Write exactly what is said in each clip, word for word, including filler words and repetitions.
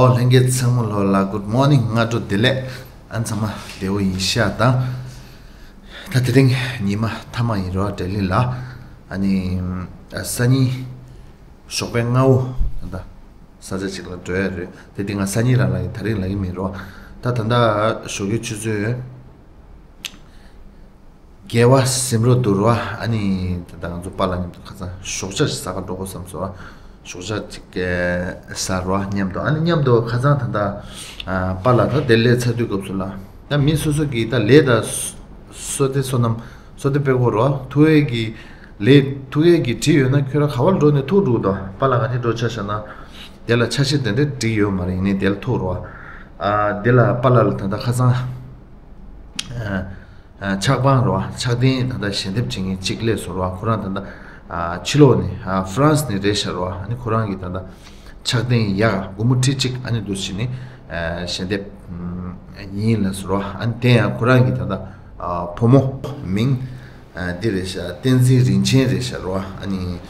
ཨོ་ལྷན་རྒྱས་ཚང་མ་ལོ་ལ་good morning སྔ་དྲོ་བདེ་ལེགས། ཨ་ཚང་མ་བདེ་བོ་ཡིན་ཤག་དང་། ད་དེ་རིང་ཉི་མ་མཐའ་མ་ཡིན་རོགས་ལྡི་ལི་ལ། ཨ་ནི་སང་ཉིན་ཞོགས་པའི་སྔ་བོ་ད་ལྟ་ས་ཆ་ཅིག་ལ་འགྲོ་ཡ་རེད། དེ་དེ་ང་སང་ཉིན་རང་ལ་ཡིན་ད་རིང་ལ་ཡིན་མིན་རོགས། ད་ད་ལྟ་ཞོགས་ཀའི་ཆུ་ཚོད། དགེ་བ་སེམས་རོགས་འདུག་རོ། ཨ་ནི་ད་ལྟ་ང་ཚོ་པཱ་ལགས་མཉམ་དུ་ཁ་སང་ཞོགས་ཇ་ཞིག་ཟ་ག་འགྲོ་དགོས་བསམ་སོང་། ཞོགས་ཇ་ཅིག་ཟ་རོ་མཉམ་དུ། ཨ་ནི་མཉམ་དུ་ཁ་སང་ད་ལྟ་པཱ་ལགས་ད་དེ་ལས་ཚར་དུས་སྐབས་སུ་ལ་ད་མི་སོ་སོ་གི་ད་ལས་ད་སོ་དེ་སོ་ནམ་སོ་དེ་སྤེལ་གོ་རོ། ཐུག་ཡས་ཀྱི་ལས་ཐུག་ཡས་ཀྱི་བྲིས་ཡོད་ན་ཁྱོད་ར་ག་བར་འགྲོ་ནས་ཐུག་འགྲོ་དང་པཱ་ལགས་ག་ནས་འགྲོ་ཆ་བཞག་ན་དེ་ལ་ཆ་ཤས་དེ་འདྲ་འགྲིག་ཡོད་མ་རེད། ཡིན་ནའི་དེ་ལ་ཐུག་རོ། ཨ་དེ་ལ་པཱ་ལགས་ལ་ད་ལྟ་ཁ་སང་ཆགས་པང་རོ། ཕྱག་རྟེན་ད་ལྟ་ཞལ་འདེབས་བྱེད་མཁན་གཅིག་སླེབས་སོང་རོ། ཁོ་རང་ད་ལྟ་ཕྱི་ལོགས་ནས་ཧྥ་རན་སི་ནས་རེད་ཤག་རོ། ཨ་ནི་ཁོ་རང་གིས་ད་ལྟ་ཕྱག་རྟེན་ཡག་སྒོར་མོ་ཁྲི་གཅིག་ཨ་ནི་འདུག་བྱས་ནས་ཞལ་འདེབས་ཡིན་ལབ་སོང་རོ། ཨ་ནི་དེ་ཡང་ཁོ་རང་གི་ད་ལྟ་བུ་མོ་མིང་འདི་རེད་ཤག་བསྟན་འཛིན་རིན་ཆེན་རེད་ཤག་རོ། ཨ་ནི་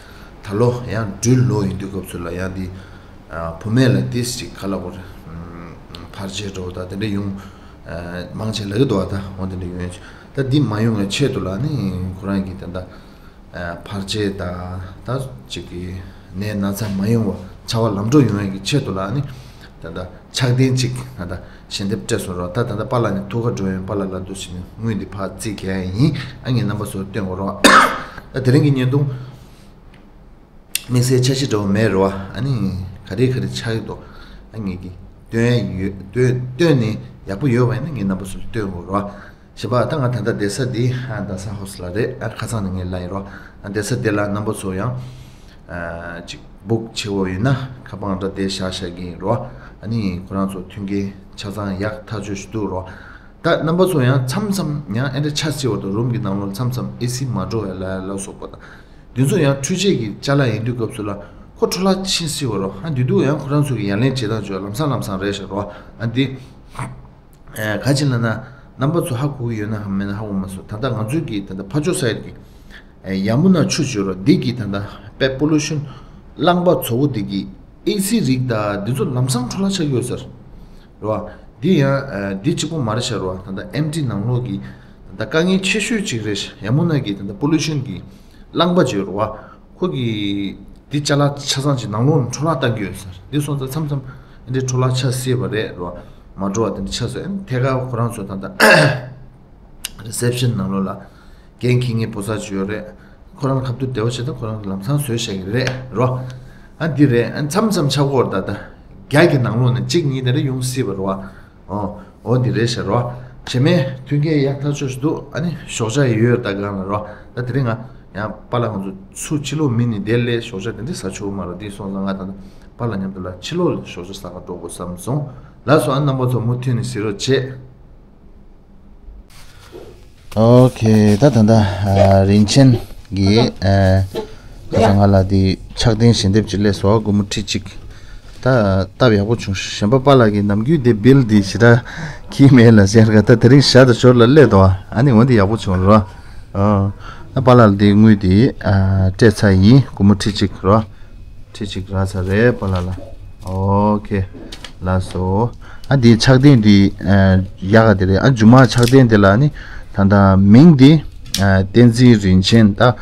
ད་ལོ་ཡང་སྦྲུལ་ལོ་ཡིན་དུས་སྐབས་སུ་ལ་ཡང་འདི་བུད་མེད་ལ་ཏིས་ཅིག་ག་ལ་བོར་བར་ཆད་འགྲོ་ད་དེ་འདྲ་ཡོང་མང་ཆེ་ལབ་ཀྱི་འདུག་བ། ད་འོ་དེ་འདྲ་ཡོང་ཡོད། ད་འདི་མ་ཡོང་བའི་ཆེད་དུ་ལ་ནི་ཁོ་རང་གིས་ད་ལྟ་བར་ཆད་ད་ད་ཅིག་གི་ནད་ན་ཚ་མ་ཡོང་བ་ཚ་བ་ལམ་འགྲོ་ཡོང་ཡས་ཀྱི་ཆེད་དུ་ལ་ནི་ད་ལྟ་ཕྱག་རྟེན་ཅིག་ད་ལྟ་ཞལ་འདེབས་སྤྲད་སོང་རོགས། ད་ད་ལྟ་པཱ་ལགས་ནི་ཐུག་ག་འགྲོ་ཡོང་པཱ་ལགས་ལ་འདུག་ཟེར་ནས་དངུལ་འདི་ཕར་རྩིས་རྒྱག་ཡ་ཡིན། ཨ་ངས་རྣམ་པ་ཚོར་སྟོན་དགོས་རོགས། ད་དེ་རིང་གི་བརྙན་ཐུང་དམིགས་བསལ་འཆར་གཞི་འདྲ་བོ་མེད་རོ། ཨ་ནི་ག་རེ་ག་རེ་ཆགས་ཀྱི་འདུག་ཨ་ངེད་ཀྱིས་སྟོན་ཡ་ཡོད་སྟོན་སྟོན་ནས་ཡག་པོ་ཡོད་པ་ཡིན་ན་ངས་རྣམ་པ་ཚོར་སྟོན་དགོས་རོ། བྱས་པ་ད་ང་ད་ལྟ་བསྡད་ས་འདི་ཨ་རྡ་ས་ཧོ་སི་ལ་རེད། ཨ་ཁ་སང་ནས་ངས་ལབ་ཡིན་རོ། ཨ་བསྡད་ས་འདི་ལ་རྣམ་པ་ཚོ་ཡང་ཨ་ཅིག་བུག་བྱེད་འོ་ཡིན་ན་ཁ་པང་འདྲ་དེ་བཞག་བཞག་གི་ཡིན་རོ། ཨ་ནི་ཁོ་རང་ཚོ་མཐུན་རྐྱེན་ཆ་ཚང་ཡག་ཐག་ཆོད་ཞིག་འདུག་རོ། ད་རྣམ་པ་ཚོ་ཡང་མཚམས་མཚམས་ཡང་ཨེ་འདྲ་ཆ་སྲིད་བར་དུ་རུམ་གྱི་ནང་ལོགས་མཚམས་མཚམས་ཨེ་སི་མ་འགྲོ་བའི་ལ་ལ་སོགས་པ་དང་། འདི་ཚོ་ཡང་འཕྲུལ་ཆས་ཀྱི་ཅ་ལག་ཡིན་དུས་སྐབས་སུ་ལ་ཁོ་འཕྲོ་བརླག་ཕྱིན་སྲིད་བར་རོ། ཨ་འདི་དུས་ཡང་ཁོ་རང་ཚོ་གི་ཡ་ལན་བྱེད་སྟངས་ཚོ་ལམ་སང་ལམ་སང་རེད་ཤག་རོ། ཨ་འདི་ག་ཅི་ལ་ན་རྣམ་པ་ཚོ་ཧ་གོ་གི་ཡོད་ན་ཧ་མེད་ན་ཧ་གོ་མ་སོང་། ད་ལྟ་ང་ཚོའི་གི་ད་ལྟ་ཕ་ཇོ་སའེ་ཌི་གི་ཡ་མུ་ན་ཆུ་བརྗོད་རོ། འདི་གི་ད་ལྟ་དཔེ་པོ་ལུ་ཤན་རླངས་པ་བཙོག་པོ་འདི་གི་ཨེ་སི་རིགས་ད་འདི་ཚོ་ལམ་སང་འཕྲོ་བརླག་ཆགས་ཀྱི་ཡོད་ཟེར། རེད་བ། འདི་ཡང་ཨ་འདི་གཅིག་པོ་མ་རེད་ཤག་རེད་བ། ད་ལྟ་ཨེམ་ཊི་ནང་ལོགས་ཀྱི་ད་ལྟ་དཀའ་ངལ་ཆེ་ཤོས་གཅིག་རེད་ཤག་ཡ་མུ་ན་གི་ད་ལྟ་པོ་ལུ་ཤན་གྱི་རླངས་པ་ཅིག་ཡོད་རེད་བ། ཁོ་གི་འདི་ཅ་ལག་ཆ་ཚང་ཅིག་ནང་ལོགས་ནས་འཕྲོ་བརླག་བཏང་གི་ཡོད་ཟེར། འདི་སོང་ཙང་མཚམས་མཚམས་འདི་འཕྲོ་བརླག་ཆགས་སྲིད་པ་རེད་རེད་བ། མ་འགྲོ་བ་དེ་འདྲ་ཆགས་སྲིད། ཨ་ནི་ཐད་ཀར་ཁོ་རང་ཚོ་ད་ལྟ་རི་སེབ་ཤན་ནང་ལོགས་ལ་འགན་འཁྱེར་མཁན་པོ་ས་ཅིག་ཡོད་རེད། ཁོ་རང་ཁ་ཐུག་བདེ་བ་བྱེད་དང་ཁོ་རང་ལམ་སང་བཟོས་བཞག་གི་རེད་རོ། ཨ་འདི་རེད། ཨ་མཚམས་མཚམས་ཆགས་ཀྱི་ཡོད་རེད། ད་ལྟ་རྒྱ་གི་ནང་ལོགས་ནས་གཅིག་གཉིས་དེ་འདྲ་ཡོང་སྲིད་པ་རེད་བ། ཨོ་ཨོ་འདི་རེད་ཤག་རོ། བྱེ་མའི་མཐུན་རྐྱེན་ཡག་ཐག་ཆོད་ཞིག་འདུག་ཨ་ནི་ཞོགས་ཇ་ཡོད་ད་གང་ལ་རོ། ད་དེ་རིང་ང་ཡང་པཱ་ལགས་ང་ཚོ་ཚུར་ཕྱི་ལོགས་མི་ནི་དེ་ལས་ཞོགས་ཇ་དེ་འདྲ་ཟ་ཆོག་མ་རེད། འདི་སོང་ཙང་ང་ད་ལྟ་པཱ་ལགས་མཉམ་དུ་ལ་ཕྱི་ལོགས་ལ་ཞོགས་ཇ་ཟ་ག་འགྲོ་དགོས་བསམ་སོང་། ལགས་སོ། ཨ་རྣམ་པ་ཚོ་མུ་མཐུད་ནས་གཟིགས་རོགས་བྱེད། ཨོ་ཁེ། ད་ད་ད་ཨ་རིན་ཆེན་གྱིས་ཨ་ཁ་སང་ང་ལ་དེ་ཕྱག་རྟེན་ཞལ་འདེབས་ཅིག་སླེབས་སོང་། སྒོར་མོ་ཁྲི་གཅིག་ད་སྟབས་ཡག་པོ་བྱུང་། གཞན་པ་པཱ་ལགས་ཀྱིས་ནམ་རྒྱུན་དེ་བིལ་དེ་ཞེ་དྲག་འཁྱེར་མེད་ལབ་ཟེར་ག་ད་དེ་རིང་ཞག་དང་ཞོར་ལ་སླེབས་འདུག་ཨ་ནི་འོ་འདི་ཡག་པོ་བྱུང་རོ། ཨ་ད་པཱ་ལགས་ལ་དེ་དངུལ་དེ་ཨ་སྤྲད་ཚར་ཡིན། སྒོར་མོ་ཁྲི་གཅིག་རོ། ཁྲི་གཅིག་རག་ཚར་རེད་པཱ་ལགས་ལ། ཨོ་ཁེ། ལགས་སོ། ཨ་འདིའི་ཕྱག་རྟེན་འདི་ཨ་ཡག་ག་དེ་རེད། ཨ་མཇུག་མ་ཕྱག་རྟེན་དེ་ལ་ནི་ད་ལྟ་མིང་འདི་ཨ་བསྟན་འཛིན་རིན་ཆེན་ད་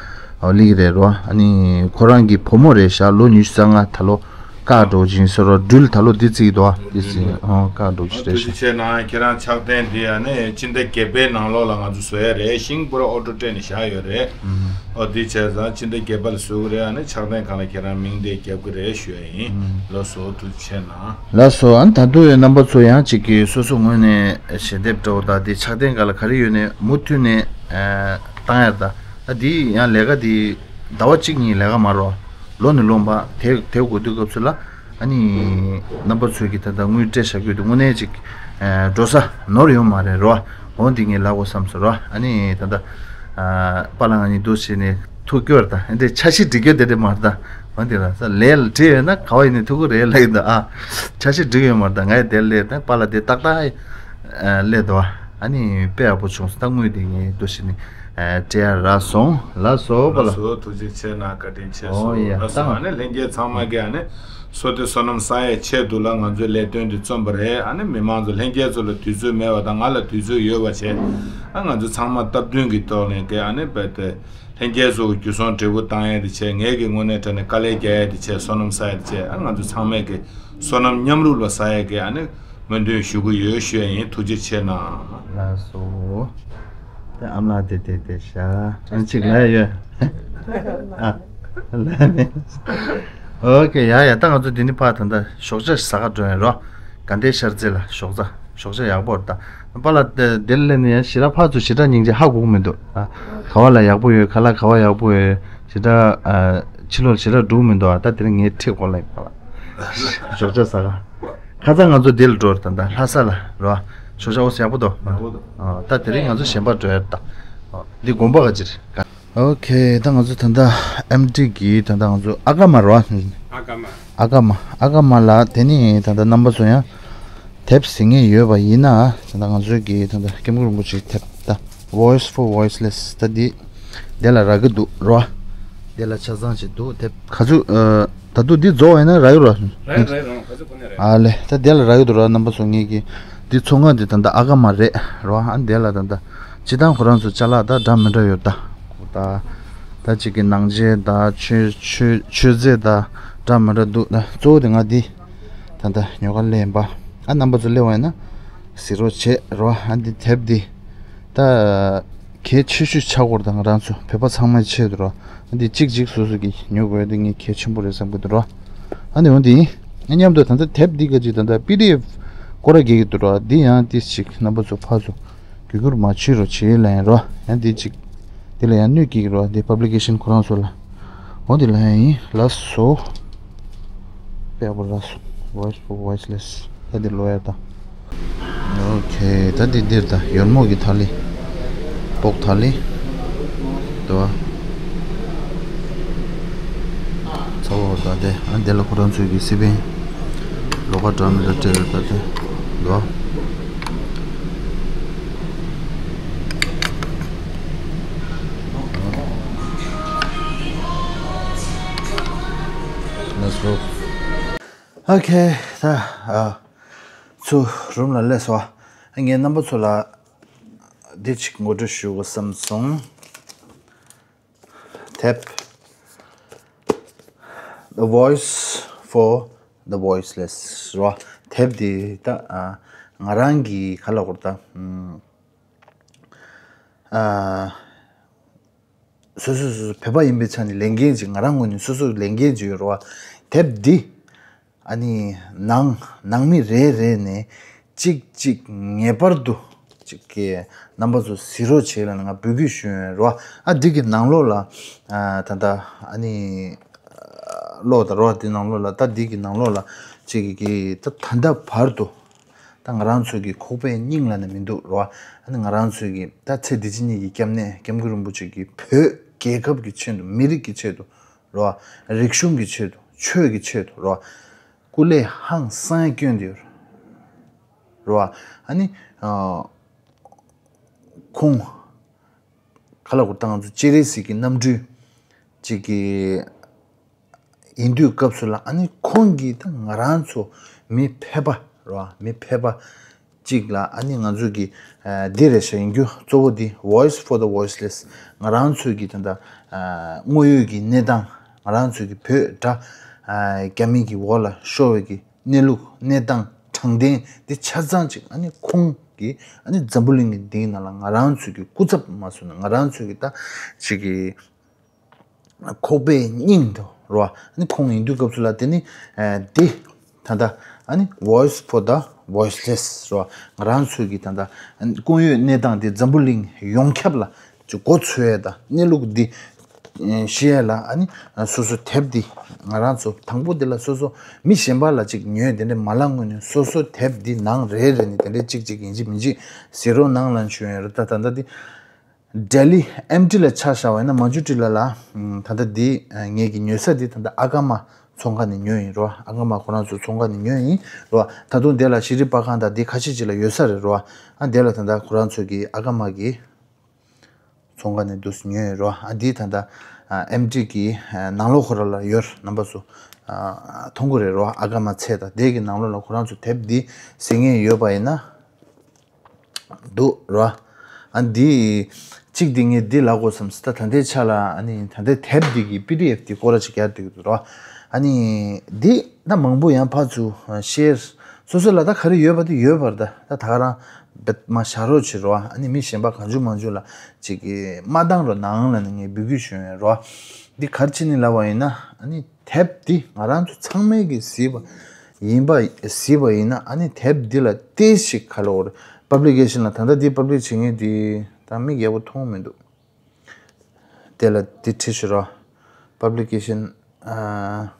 ཨོ་ལིག་རེད་རོ། ཨ་ནི་ཁོ་རང་གི་བུ་མོ་རེད་ཤག་ལོ་ཉི་ཤུ་རྩ་ལྔ་ད་ལོ་བཀག་འགྲོ་བཞིན་ཟེར་རོ། སྦྲུལ་ད་ལོ་འདི་བརྩིས་འདུག་ཨ་འདི་བརྩིས་ཨོ་བཀག་འགྲོ་བཞིན་རེད་ཤག་ཐུགས་རྗེ་ཆེ་གནང་། ཁྱེད་རང་ཕྱག་རྟེན་འདི་ཨ་ནི་སྤྱི་ཟླ་བརྒྱད་པའི་ནང་ལོགས་ལ་ང་ཚོ་བཟོ་ཡ་རེད། ཤིང་པུ་ར་ཨོ་ཊོ་སྤྲད་ནས་བཞག་ཡོད་རེད། ཨོ་འདི་བྱས་ཙང་སྤྱི་ཟླ་བརྒྱད་པ་ལ་བཟོ་གི་རེད། ཨ་ནི་ཕྱག་རྟེན་སྒང་ལ་ཁྱེད་རང་མིང་དེ་རྒྱབ་གི་རེད་ཞུ་ཡ་ཡིན། ལགས་སོ། ཐུགས་རྗེ་ཆེ་གནང་། ལགས་སོ། ཨ་ནི་ད་དུང་ཡང་རྣམ་པ་ཚོ་ཡང་གཅིག་གིས་སོ་སོ་ངོས་ནས་ཞལ་འདེབས་འདྲ་བོ་དང་དེ་ཕྱག་རྟེན་སྒང་ལ་ག་རེ་ཡོད་ནས་མུ་མཐུད་ནས་ཨ་བཏང་ཡ་ད། ཨ་འདི་ཡང་ལས་ཀ་འདི་ཟླ་བ་གཅིག་གཉིས་ལས་ཀ་མ་རོ། ལོ་ནས་ལོ་འབའ་དེ་དེ་དགོས་དུས་སྐབས་སུ་ལ་ཨ་ནི་རྣམ་པ་ཚོས་ཀྱིས་ད་ལྟ་དངུལ་སྤྲད་བཞག་རྒྱུ་དེ་དངོས་གནས་ཅིག་ཨ་འགྲོ་ས་ནོར་ཡོད་མ་རེད་རོ། འོ་འདི་ངས་ལབ་དགོས་བསམ་སོང་རོ། ཨ་ནི་ད་ལྟ་ཨ་པཱ་ལགས་ང་གཉིས་འདུག་བྱས་ནས་ཐུག་རྒྱུ་རེད། ད་འདི་འཆར་གཞི་སྒྲིག་རྒྱུ་དེ་འདྲ་མ་རེད། ད་འོ་འདི་ར་ས་ལས་ལ་བྲིས་ཡོད་ན་ག་བ་ཡིན་ནའི་ཐུག་གི་རེད་ལབ་ཡོད། ད་ཨ་འཆར་གཞི་སྒྲིག་ཡོད་མ་རེད། ད་ང་ཡི་དེ་སླེབས། ད་པཱ་ལགས་དེ་ཏག་ཏག་ཨ་སླེབས་འདུག་ཨ་ནི་དཔེ་ཡག་པོ་བྱུང་སོང་། ད་དངུལ་དེ་ངས་འདུག་བྱས་ནས་ ཨ་སྤྲད་ཡ་རག་སོང་། ལགས་སོ་པ་ལགས། ལགས་སོ། ཐུགས་རྗེ་ཆེ་གནང་། བཀའ་དྲིན་ཆེ། ཨོ་སོང་། ཡ་ལགས་སོ། ད་ཨ་ནི་ལྷན་རྒྱས་ཚང་མ་གིས་ཨ་ནི་སོ་ལྟའི་སོ་ནམ་ས་ཡའི་ཆེད་དུ་ལ་ང་ཚོའི་ལས་དོན་འདི་བརྩམས་པ་རེད། ཨ་ནི་མི་མང་ཚོ་ལྷན་རྒྱས་ཚོ་ལ་དུས་ཚོད་མེད་པ་དང་ང་ལ་དུས་ཚོད་ཡོད་པ་བྱས། ཨ་ང་ཚོ་ཚང་མ་སྟབས་བསྟུན་གྱི་ཐོག་ནས་གི་ཨ་ནི་རྦད་དེ་ལྷན་རྒྱས་ཚོ་གི་རྒྱུ་ཚོང་འབྲས་བུ་བཏང་ཡ་དེ་བྱས། ངས་གི་དངོས་གནས་དྲང་གནས་དཀའ་ལས་རྒྱག་ཡ་དེ་བྱས། སོ་ནམ་ས་ཡ་དེ་བྱས། ཨ་ང་ཚོ་ཚང་མས་གི་སོ་ནམ་མཉམ་རུབ་ལ་ཟ་ཡ་གི་ཨ་ནི་སྨོན་འདུན་ཞུ་གི་ཡོད་ཞུ་ཡ་ཡིན། ཐུགས་རྗེ་ཆེ་གནང་། ལགས་སོ། དེ་ཨ་མ་ལགས་དེ་དེ་དེ་ཤ་ཨ་ཅིག་ལ་ཡོད། ཨ་ལ་མེད། ཨོ་ཁེ། ཡ་ཡ། ད་ང་ཚོ་འདི་ནས་ཕར་ད་ལྟ་ཞོགས་ཇ་ཟ་ག་འགྲོ་ཡ་རོ། དགའ་ལྡན་ཤར་རྩེ་ལ་ཞོགས་ཇ། ཞོགས་ཇ་ཡག་པོ་རེད་ད། པཱ་ལགས་དེ་དེ་ལ་སླེབས་ནས་ཡང་ཞེ་དྲག་ཕར་ཚུར་ཞེ་དྲག་སྙིང་རྗེ་ཧ་གོ་གི་མི་འདུག། ཨ་ག་བ་ལ་ཡག་པོ་ཡོད། ག་ལ་ག་བ་ཡག་པོ་ཡོད། ཞེ་དྲག་ཨ་ཕྱི་ལོགས་ཞེ་དྲག་འགྲོ་གི་མི་འདུག། ཨ་ད་དེ་རིང་ངས་ཁྲིད་དགོས་ལ་ཡིན་པ་ལགས། ཞོགས་ཇ་ཟ་ག། ཁ་སང་ང་ཚོ་འདི་ལ་འགྲོ་རེད་ད། ད་ལྷ་ས་ལ་རོ། ཞོགས་ཇ་ཨོ་ཙི་ཡག་པོ་འདུག། ཡག་པོ་འདུག། ཨ་ད་དེ་རིང་ང་ཚོ་གཞན་པ་འགྲོ་ཡ་རེད་ད། ཨ་འདི་དགོན་པ་ག་ཅིག་རེད། ཨོ་ཁེ། ད་ང་ཚོ་ད་ལྟ་ཨེམ་ཊི་གི་ད་ལྟ་ང་ཚོ་ཨ་ཀ་མ་རོ། ཨ་ཀ་མ། ཨ་ཀ་མ། ཨ་ཀ་མ་ལ། དེ་ནི་ད་ལྟ་རྣམ་པ་ཚོ་ཡང་དེབ་གཟིགས་མཁན་ཡོད་པ་ཡིན་ན། ད་ལྟ་ང་ཚོའི་གི་ད་ལྟ་སྐྱབས་མགོན་རིན་པོ་ཆེའི་དེབ་ད་Voice for Voiceless ད་འདི་དེ་ལ་རག་གི་འདུག་རོ། དེ་ལ་ཆ་ཚང་ཅིག་འདུག། དེབ་ག་ཚོད། ཨ་ད་དུང་འདི་རྫོགས་པ་ཡིན་ན་རག་གི་རོ། རག་རག་རང་ག་ཚོད་གོ་ནས་རེད། ཨ་ལེ། ད་དེ་ལ་རག་གི་འདུག་རོ། རྣམ་པ་ཚོ་ངེད་ཀྱི་འདི་ཚོང་ཁང་འདི་ད་ལྟ་ཨ་ཀ་མ་རེད་རོ། ཨ་དེ་ལ་ད་ལྟ་སྤྱི་བཏང་ཁོ་རང་ཚོ་ཅ་ལག་ད་འདྲ་མི་འདྲ་ཡོད་ད། ད་ད་ཅིག་གི་ནང་ཆས་ད་མཆོད་མཆོད་མཆོད་རྫས་ད་འདྲ་མི་འདྲ་འདུག། ད་གཙོ་བོ་དེ་ང་འདི་ད་ད་ཉོ་ག་སླེབས་ཡིན་པ། ཨ་རྣམ་པ་ཚོ་སླེབས་པ་ཡིན་ན་གཟིགས་རོགས་བྱེད་རོ། ཨ་འདི་དེབ་འདི་ད་གལ་ཆེ་ཤོས་ཆགས་སྐོར་ད་ང་རང་ཚོ་བོད་པ་ཚང་མའི་ཆེད་དུ་རོ། ཨ་འདི་གཅིག་གཅིག་སོ་སོ་གི་ཉོ་དགོས་འདི་ངས་གལ་ཆེན་པོ་རེད་བསམ་གི་འདུག་རོ། ཨ་ནི་འོན་ཏེ་མཉམ་དུ་ད་ལྟ་དེབ་འདི་ག་ཅིག་ད་ལྟ་པི་ཌི་ཨེཕ་སྐོར་ར་རྒྱག་གི་འདུག་རོ། འདི་ཡང་ཏིས་ཅིག་རྣམ་པ་ཚོ་ཕར་ཚུར་གུས་བཀུར་མ་བྱེད་རོགས་བྱེད་ལ་ཡིན་རོ། ཡང་འདི་ཅིག་འདི་ལ་ཡང་གནོད་སྐྱེལ་གི་རོ། འདི་པབ་ལི་ཀེ་ཤན་ཁོ་རང་ཚོ་ལ། འོ་འདི་ལ་ཡང་ཡིན་ལགས་སོ། དཔེ་ཡག་པོ་རག་སོང་། Voice for Voiceless ད་འདི་ལོ་ཡ་ད། ཨོ་ཁེ། ད་འདི་འདིར་ད་ཡོལ་མོ་གི་ཐ་ལི། པོག་ཐ་ལི། དོ། ཚ་བོ་ད་དེ། ཨ་འདི་ལ་ཁོ་རང་ཚོའི་གི་སི་པན། ལོ་ཀ་འདྲ་མི་འདྲ་སྤྲད་ད་དེ། དོ། Let's go. ཨོ་ཁེ། ད་ཨ་ཚུར་རུམ་ལ་སླེབས་སོང་། ངས་རྣམ་པ་ཚོ་ལ་འདི་གཅིག་ངོ་སྤྲོད་ཞུ་དགོས་བསམ་སོང་། དེབ། The Voice for the Voiceless རོ། དེབ་འདི་ད་ཨ་ང་རང་གི་ག་ལ་གོ་ད། ཨ། སོ་སོ་སོ་སོ་བོད་པ་ཡིན་པའི་ཆ་ནས་ལས་འགན་ཅིག། ང་རང་ངོས་ནས་སོ་སོའི་ལས་འགན་ཅིག་ཡོད་རེད་བ། དེབ་འདི་ཨ་ནི་ནང་ནང་མི་རེ་རེ་ནས་གཅིག་གཅིག་ངེས་པར་དུ་ཅིག་གི་རྣམ་པ་ཚོ་གཟིགས་རོགས་བྱེད་ལབ་ནས་ང་འབོད་སྐུལ་ཞུ་ཡོད་རེད་བ། ཨ་འདི་གི་ནང་ལོགས་ལ་ཨ་ད་ལྟ་ཨ་ནི་ཀློག་དང་རོ། འདི་ནང་ལོགས་ལ་ད་འདི་གི་ནང་ལོགས་ལ་ཅིག་གི་ད་ད་ལྟ་བར་དུ། ད་ང་རང་ཚོའི་གི་ཁོག་པའི་སྙིང་ལ་ནི་མི་འདུག་རོ། ཨ་ནི་ང་རང་ཚོའི་གི་ད་ཚེ་འདི་ཕྱི་གཉིས་ཀྱི་སྐྱབས་གནས་སྐྱབས་མགོན་རིན་པོ་ཆེ་གི་བོད་རྒྱལ་ཁབ་ཀྱི་ཆེད་དུ། མི་རིགས་ཀྱི་ཆེད་དུ་རོ། རིག་གཞུང་གི་ཆེད་དུ། ཆོས་ཀྱི་ཆེད་དུ་རོ། སྐུ་ལས་ཧང་སང་བསྐྱོན་ཏེ་ཡོད་རོ། ཨ་ནི་ཨ་ཁོང་ག་ལ་གོ་ད་ང་ཚོ་སྤྱན་རས་གཟིགས་ཀྱི་རྣམ་སྤྲུལ་ཅིག་གི་ཡིན་དུས་སྐབས་སུ་ལ། ཨ་ནི་ཁོང་གིས་ད་ང་རང་ཚོ་མི་ཕལ་པ་རོ། མི་ཕལ་པ་གཅིག་ལ་ཨ་ནི་ང་ཚོ་གི་ཨ་འདི་རེད་ཤག། ཡིན་རྒྱུ་གཙོ་བོ་འདི་Voice for the Voiceless ང་རང་ཚོའི་གི་ད་ལྟ་ཨ་དངོས་ཡོད་ཀྱི་གནས་སྟངས། ང་རང་ཚོའི་གི་བོད་དགྲ་ཨ་རྒྱ་མི་གི་འོག་ལ་ཤོར་བའི་གི་གནས་ལུགས། གནས་སྟངས་དྲང་བདེན་འདི་ཆ་ཚང་ཅིག་ཨ་ནི་ཁོང་གིས་ཨ་ནི་འཛམ་བུ་གླིང་གི་འདིའི་ནང་ལ་ང་རང་ཚོའི་གི་སྐུ་ཚབ་མ་སོང་ན། ང་རང་ཚོའི་གི་ད་ཅིག་གི་ཁོག་པའི་སྙིང་དུ་རོ། ཨ་ནི་ཁོང་ཡིན་དུས་སྐབས་སུ་ལ་དེ་ནི་ཨ་དེ་ད་ལྟ་ཨ་ནི་Voice for the Voiceless རོ། ང་རང་ཚོའི་གི་ད་ལྟ་ཨ་ནི་དངོས་ཡོད་གནས་སྟངས་དེ་འཛམ་བུ་གླིང་ཡོངས་ཁྱབ་ལ་ཅིག་གོ་ཚོད་ཡ་ད་གནས་ལུགས་འདི་ཤེས་ཡ་ལ། ཨ་ནི་སོ་སོ་དེབ་འདི་ང་རང་ཚོ་དང་པོ་དེ་ལ་སོ་སོ་མི་གཞན་པ་ལ་ཅིག་ཉོས་དེ་འདྲ་མ་ལ་དངོས་ནས་སོ་སོ་དེབ་འདི་ནང་རེ་རེ་ནས་དེ་འདྲ་ཅིག་ཅིག་ཡིན་གཅིག་མིན་གཅིག་གཟིགས་རོགས་གནང་ལབ་ཞུ་ཡ་རེད། ད་ད་ལྟ་འདི་ལྡི་ལི་ཨེམ་ཊི་ལ་ཆ་བཞག་པ་ཡིན་ན། མ་ཇུ་ཊི་ལ་ལ་ད་ལྟ་འདི་ངེད་ཀྱི་ཉོ་ས་འདི་ད་ལྟ་ཨ་ཀ་མ་ཚོང་ཁང་ནས་ཉོས་ཡིན་རོ། ཨ་ཀ་མ་ཁོ་རང་ཚོ་ཚོང་ཁང་ནས་ཉོས་ཡིན་རོ། ད་དུང་དེ་ལ་ཤེས་རིག་པར་ཁང་དང་འདི་ཁ་ཤས་ཅིག་ལ་ཡོད་ས་རེད་རོ། ཨ་དེ་ལ་ད་ལྟ་ཁོ་རང་ཚོ་གི་ཨ་ཀ་མ་གི་ ཚོང་ཁང་ནས་འདུག་སེ་ཉོས་ཡོད་རོ། ཨ་འདི་ད་ལྟ་ཨེམ་ཊི་གི་ནང་ལོགས་ཁོ་ར་ལ་ཡོད། རྣམ་པ་ཚོ་མཐོང་གི་རེད་རོ། ཨ་ཀ་མ་ཚད་དང་དེ་གི་ནང་ལོགས་ལ་ཁོ་རང་ཚོ་དེབ་འདི་གཟིགས་མཁན་ཡོད་པ་ཡིན་ན། འདུག་རོ། ཨ་འདི་གཅིག་འདི་ངས་འདི་ལབ་དགོས་བསམ་སྲིད། ད་ད་ལྟའི་ཆ་ལ་ཨ་ནི་ད་ལྟའི་དེབ་འདི་གི་པི་ཌི་ཨེཕ་འདི་སྐོར་ར་ཅིག་རྒྱག་འདོད་ཀྱི་འདུག་རོ། ཨ་ནི་འདི་ད་མང་པོ་ཡང་ཕར་ཚུར་ཤེར་སོ་སོ་ལ་ད་ག་རེ་ཡོད་པ་དེ་ཡོད་པར་ད་ད་ད་ག་རང་བེད་མ་བཞག་རོགས་བྱེད་རོ། ཨ་ནི་མི་གཞན་པ་གང་བྱུང་མང་བྱུང་ལ་ཅིག་གི་མ་བཏང་རོགས་གནང་ལབ་ནས་ངས་འབོད་སྐུལ་ཞུ་ཡོད་རོ། འདི་ག་རེ་བྱས་ནས་ལབ་པ་ཡིན་ན། ཨ་ནི་དེབ་འདི་ང་རང་ཚོ་ཚང་མས་ཀྱིས་གཟིགས་པ་ཡིན་པ་གཟིགས་པ་ཡིན་ན། ཨ་ནི་དེབ་འདི་ལ་ཏོག་ཙམ་ག་ལབ་དགོས་རེད། པབ་ལི་ཀེ་ཤན་ལ་ད་ལྟ་འདི་པབ་ལིཤ་བྱེད་མཁན་འདི་ད་མིག་ཡག་པོ་མཐོང་མི་འདུག་དེ་ལ་འདི་བྲིས་ཤིག་རོ། པབ་ལི་ཀེ་ཤན་ཨ་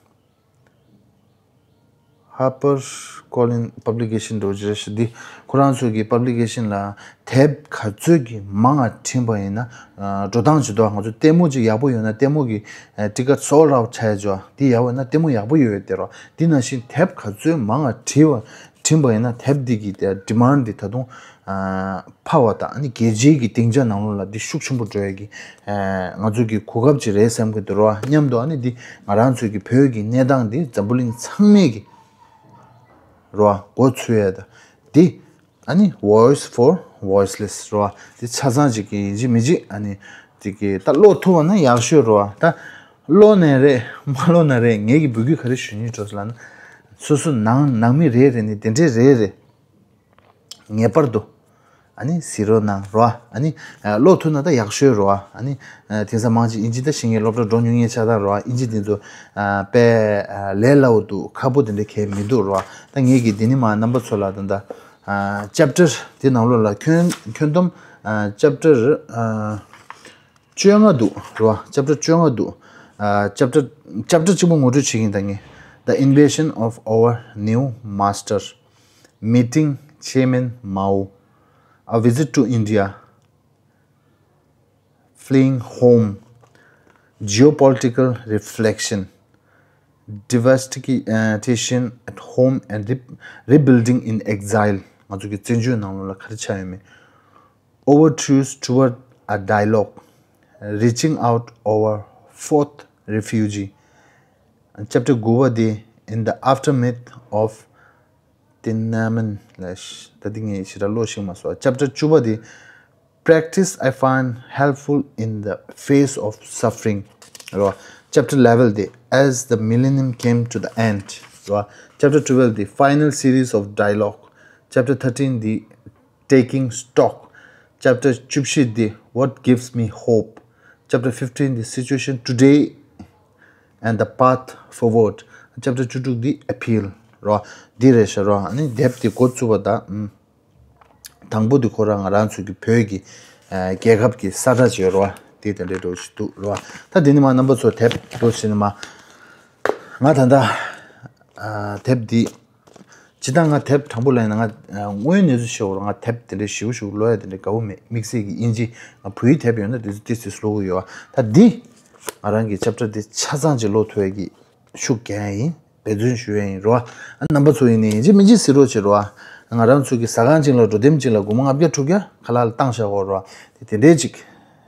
ཧར་པར་ཀོ་ལིན་པབ་ལི་ཀེ་ཤན་འགྲོ་རྒྱུ་རེད་ཤག་འདི་ཁོ་རང་ཚོ་གི་པབ་ལི་ཀེ་ཤན་ལ་དེབ་ག་ཚོད་ཀྱི་མང་ང་བྲིས་པ་ཡིན་ན། ཨ་འགྲོ་སྟངས་ཅིག་འདུག་ང་ཚོ་ལྟད་མོ་ཅིག་ཡག་པོ་ཡོད་ན་ལྟད་མོ་གི་ཨ་ཊི་ཀེ་ཊི་སོལ་ཌི་ཨའུཊ་ཆགས་ཡ་ཅིག་འདི་ཡག་པོ་ཡོད་ན་ལྟད་མོ་ཡག་པོ་ཡོད་ཡོད་དེ་རོ། འདི་ནང་བཞིན་དེབ་ག་ཚོད་མང་ང་བྲིས་པ་བྲིས་པ་ཡིན་ན་དེབ་འདི་གི་ཌི་མན་ཌི་འདི་ད་དུང་ཨ་འཕར་བ་དང་། ཨ་ནི་རྒྱལ་སྤྱིའི་གི་སྡིངས་ཆ་ནང་ལོགས་ལ་འདི་ཤུགས་ཆེན་པོ་འགྲོ་ཡ་གི་ཨ་ང་ཚོ་གི་གོ་སྐབས་ཅིག་རེད་བསམ་གི་འདུག་རོ། མཉམ་དུ་ཨ་ནི་འདི་ང་རང་ཚོའི་གི་བོད་ཀྱི་གནས་སྟངས་འདི་འཛམ་བུ་གླིང་ཚང་མས་གི་རོ་མགོ་ཚོས་ཡ་ད་འདི་ཨ་ནི་Voice for Voiceless རོ། འདི་ཆ་ཚང་ཅིག་གི་ཡིན་གཅིག་མིན་གཅིག་ཨ་ནི་འདི་གི་ད་ཀློག་ཐུབ་པ་ན་ཡག་ཤོས་རོ། ད་ཀློག་ནའི་རེད་མ་ཀློག་ནའི་རེད། ངེད་ཀྱི་འབོད་སྐུལ་ག་རེ་ཞུ་སྙིང་འདོད་ལབ་ན། སོ་སོ་ནང་ནང་མི་རེ་རེ་ནས་དེ་འདྲས་རེ་རེ་ངེས་པར་དུ་ཨ་ནི་གཟིགས་རོགས་གནང་རོ། ཨ་ནི་ཀློག་ཐུབ་ན་ད་ཡག་ཤོས་རོ། ཨ་ནི་དེང་སང་མང་ཆེ་ཨིན་ཇི་ད་ཤེས་མཁན་སློབ་གྲྭ་འགྲོ་མྱོང་མཁན་ཆགས་སྟངས་རོ། ཨིན་ཇི་འདི་ཚོ་དཔེ་ལས་སླ་པོ་འདུག་ཁག་པོ་དེ་འདྲ་གང་ཡང་མི་འདུག་རོ། ད་ངེད་ཀྱིས་འདི་ནས་མར་རྣམ་པ་ཚོ་ལ་ད་ད་ཨ་ཅེབ་ཊར་དེ་ནང་ལོགས་ལ་ཁྱོན་ཁྱོན་བསྡོམས་ཨ་ཅེབ་ཊར་ཨ་བཅོ་ལྔ་འདུག་རོ། ཅེབ་ཊར་བཅོ་ལྔ་འདུག་ཨ་ཅེབ་ཊར་ཅེབ་ཊར་གཅིག་པོ་ངོ་སྤྲོད་བྱེད་ཀྱིན་ད་ངས། The invasion of our new master, meeting Chairman Mao, a visit to India, fleeing home, geopolitical reflection, devastation at home and re- rebuilding in exile. ང་ཚོ་གི་བཙན་བྱོལ་ནང་ལོགས་ལ་ག་རེ་ཆགས་ཡོད་མེད། Overtures toward a dialogue, reaching out our fourth refugee. ཅེབ་ཊར་དགུ་པ་དེ། In the aftermath of Tiananmen ལ། ད་འདི་ངས་ཞེ་དྲག་ཀློག་ཤེས་མ་སོང་། ཅེབ་ཊར་བཅུ་པ་དེ། Practice I find helpful in the face of suffering རོ། ཅེབ་ཊར་ལེ་བན་དེ། As the millennium came to the end རོ། ཅེབ་ཊར་ཊུ་ཝེལ་བ་དེ། Final series of dialogue. ཅེབ་ཊར་ཐར་ཊིན་དེ། Taking stock. ཅེབ་ཊར་བཅུ་བཞི་དེ། What gives me hope. ཅེབ་ཊར་ཕིབ་ཊིན་དེ། Situation today and the path forward. ཅེབ་ཊར་བཅུ་དྲུག་དེ། Appeal རོ། འདི་རེད་ཤག་རོ། ཨ་ནི་དེབ་དེ་འགོ་བཙུགས་པ་དང་། ཨམ། དང་པོ་དེ་ཁོ་རང་ང་རང་ཚོ་གི་བོད་ཀྱི་ཨ་རྒྱལ་ཁབ་ཀྱི་ས་ཁྲ་ཅིག་ཡོད་རོ། དེ་དེ་འདྲའི་འདྲ་བོ་ཞིག་འདུག་རོ། ད་འདི་ནས་མར་རྣམ་པ་ཚོ་དེབ་འདུག་ཟེར་ནས་མར། ང་ད་ལྟ་ཨ་དེབ་འདི། སྤྱིར་བཏང་ང་དེབ་དྲང་པོ་ལབ་ན་ང་ཨ་དངོས་གནས་ཚུལ་བཤད་དགོས་རེད། ང་དེབ་དེ་འདྲའི་ཞེ་པོ་ཞེ་པོ་ཀློག་ཡ་དེ་འདྲའི་དགའ་པོ་མེད། དམིགས་བསལ་གྱི་དབྱིན་ཇི། ང་བོད་ཡིག་དེབ་ཡོད་ན་དེ་ཚོ་ཏོག་ཙམ་ཀློག་གི་ཡོད། ད་འདི་ང་རང་གི་ཅེབ་ཊར་འདི་ཆ་ཚང་ཅིག་ཀློག་ཐུབ་ཡ་གི་ཤུགས་རྒྱག་ཡ་ཡིན། འབད་བརྩོན་ཞུ་ཡ་ཡིན་རོ། ཨ་རྣམ་པ་ཚོ་ཡིན་ནའི་ཡིན་གཅིག་མིན་གཅིག་གཟིགས་རོགས་བྱེད་རོ། ང་རང་ཚོ་གི་ཟ་ཁང་གཅིག་ལ་འགྲོ་དེབ་གཅིག་ལ་སྒོར་མོ་ལྔ་བརྒྱ་དྲུག་བརྒྱ་ཁ་ལག་ལ་བཏང་བཞག་གོ་རོ། དེ་དེ་འདྲའི་ཅིག་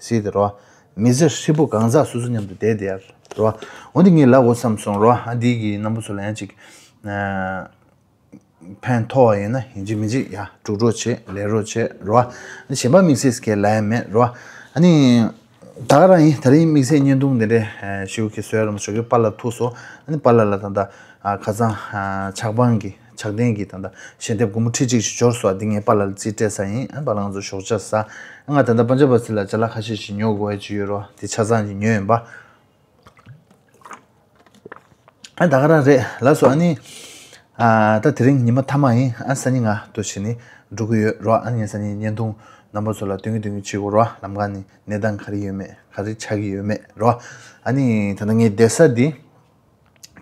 གཟིགས་དེ་རོ། མི་ཚེ་ཧྲིལ་པོ་གང་ཟག་སོ་སོ་མཉམ་དུ་བསྡད་དེ་ཡར་རོ། འོ་འདི་ངས་ལབ་དགོས་བསམ་སོང་རོ། ཨ་འདི་གི་རྣམ་པ་ཚོ་ལ་ཡང་ཅིག་ཨ་ཕན་ཐོགས་པ་ཡིན་ན་ཡིན་གཅིག་མིན་གཅིག་ཡ་སྒྲུག་རོགས་བྱེད། ལས་རོགས་བྱེད་རོ། ཨ་ནི་གཞན་པ་དམིགས་བསལ་གྱི་ལབ་ཡ་མེད་རོ། ཨ་ནི་ད་ག་རང་ཡིན། དེ་རིང་དམིགས་བསལ་བརྙན་ཐུང་འདི་འདྲའི་ཞེ་པོ་ཅིག་བཟོ་ཡ་རག་མ་སོང་། པཱ་ལགས་ཐུག་སོང་། ཨ་ནི་པཱ་ལགས་ལ་ད་ལྟ་ཨ་ཁ་སང་ཨ་ཆག་པང་གི་ཆག་ཐེངས་ཀྱི་ད་ལྟ་ཞལ་འདེབས་སྒོར་མོ་ཁྲི་གཅིག་ཅིག་འབྱོར་སོང་། འདི་ངས་པཱ་ལགས་ལ་རྩིས་སྤྲད་ཚར་ཡིན། ཨ་པཱ་ལགས་ང་ཚོ་ཞོགས་ཇ་ཟ། ཨ་ང་ད་ལྟ་པན་ཇབ་བ་སི་ལ་ཅ་ལག་ཁ་ཤས་ཤིག་ཉོ་དགོས་ཡ་ཅིག་ཡོད་རོ། དེ་ཆ་ཚང་ཅིག་ཉོས་ཡིན་པ། ཨ་ད་ག་རང་རེད་ལགས་སོ། ཨ་ནི་ཨ་ད་དེ་རིང་ཉི་མ་མཐའ་མ་ཡིན། ཨ་སང་ཉིན་ང་ཏོག་ཙམ་ནས་འགྲོ་གི་ཡོད་རོ། ཨ་ནི་ངས་སང་ཉིན་བརྙན་ཐུང་རྣམ་པ་ཚོ་ལ་སྟོན་གི་སྟོན་གི་བྱེད་དགོས་རོ། ལམ་ཁ་ནས་གནས་སྟངས་ག་རེ་ཡོད་མེད། ག་རེ་ཆགས་ཀྱི་ཡོད་མེད་རོ། ཨ་ནི་ད་ལྟ་ངའི་བསྡད་ས་འདི་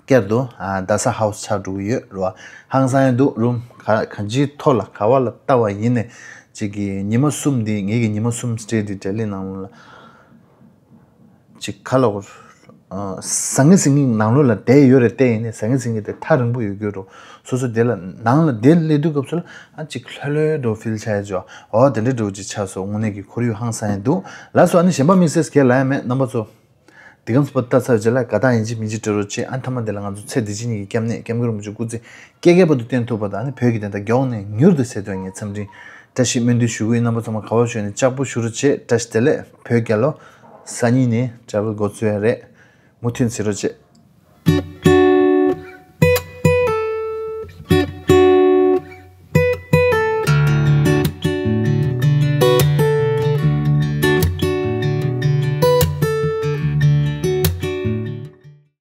བསྐྱར་དུ་ཨ་རྡ་ས་ཧའུ་སི་ཆགས་འགྲོ་གི་ཡོད་རོ། ཧང་སང་ཡང་འདུག་རུམ་ག་གང་ཅིའི་ཐོག་ལ་ག་བ་ལ་བལྟ་བ་ཡིན་ནའི་ཅིག་གི་ཉི་མ་གསུམ་འདི། ངེད་ཀྱི་ཉི་མ་གསུམ་སྤྲད་འདི་ལྡི་ལི་ནང་ལ་ཅིག་ག་ལ་བར། ཟང་ངེ་ཟིང་ངེ་ནང་ལོགས་ལ་བསྡད་ཡོད་རེད། བལྟས་ཡིན་ནའི་ཟང་ངེ་ཟིང་ངེ་དེ་ཐག་རིང་པོ་ཡོད་རྒྱུ་རེད། སོ་སོ་དེ་ལ་ནང་ལ་བསྡད་སླེབས་དུས་སྐབས་སུ་ལ་ཨ་ཅིག་ལྷོད་ལྷོད་འགྲོ་ཕིལ་ཆགས་ཡ་ཅོ། འོ་དེ་འདྲ་འགྲོ་ཅིག་ཆགས་སོང་། དངོས་གནས་ཀྱི་ཁོར་ཡུག་ཧང་སང་ཡ་འདུག་ལགས་སོ། ཨ་ནི་གཞན་པ་དམིགས་བསལ་གང་ཡང་ལབ་ཡ་མེད། རྣམ་པ་ཚོ་འདི་གམ་སྤོ་ལྟ་ཚར་རྗེས་ལ་དགའ་རྟགས་ཡིན་གཅིག་མིན་གཅིག་སྤྲོད་རོགས་བྱེད། ཨ་ནི་མཐའ་མ་དེ་ལ་ང་ཚོ་ཚེ་འདི་ཕྱི་གཉིས་ཀྱི་སྐྱབས་གནས་སྐྱབས་མགོན་རིན་པོ་ཆེ་སྐུ་ཚེ་བསྐལ་བརྒྱ་བར་དུ་བརྟན་ཐུབ་པ་དང་། ཨ་ནི་བོད་ཀྱི་བདེན་མཐའ་མགྱོགས་ནས་མྱུར་དུ་གསལ་དོན་ངས་འཚམས་འདྲི་བཀྲ་ཤིས་སྨོན་འདུན་ཞུ་གི་ཡིན། རྣམ་པ་ཚང་མ་ག་བ་བཞུགས་ནས་ལྕགས་པོ་བཞུགས་རོགས་བྱེད། བཀྲ་ཤིས་བདེ་ལེགས། བོད་རྒྱལ་ལོ། སང་ཉིན་ནས་ཊེ་རེ་ཝལ་འགོ་ཚུགས་ཡ་རེད། མུ་མཐུད་གཟིགས་རོགས་བྱེད།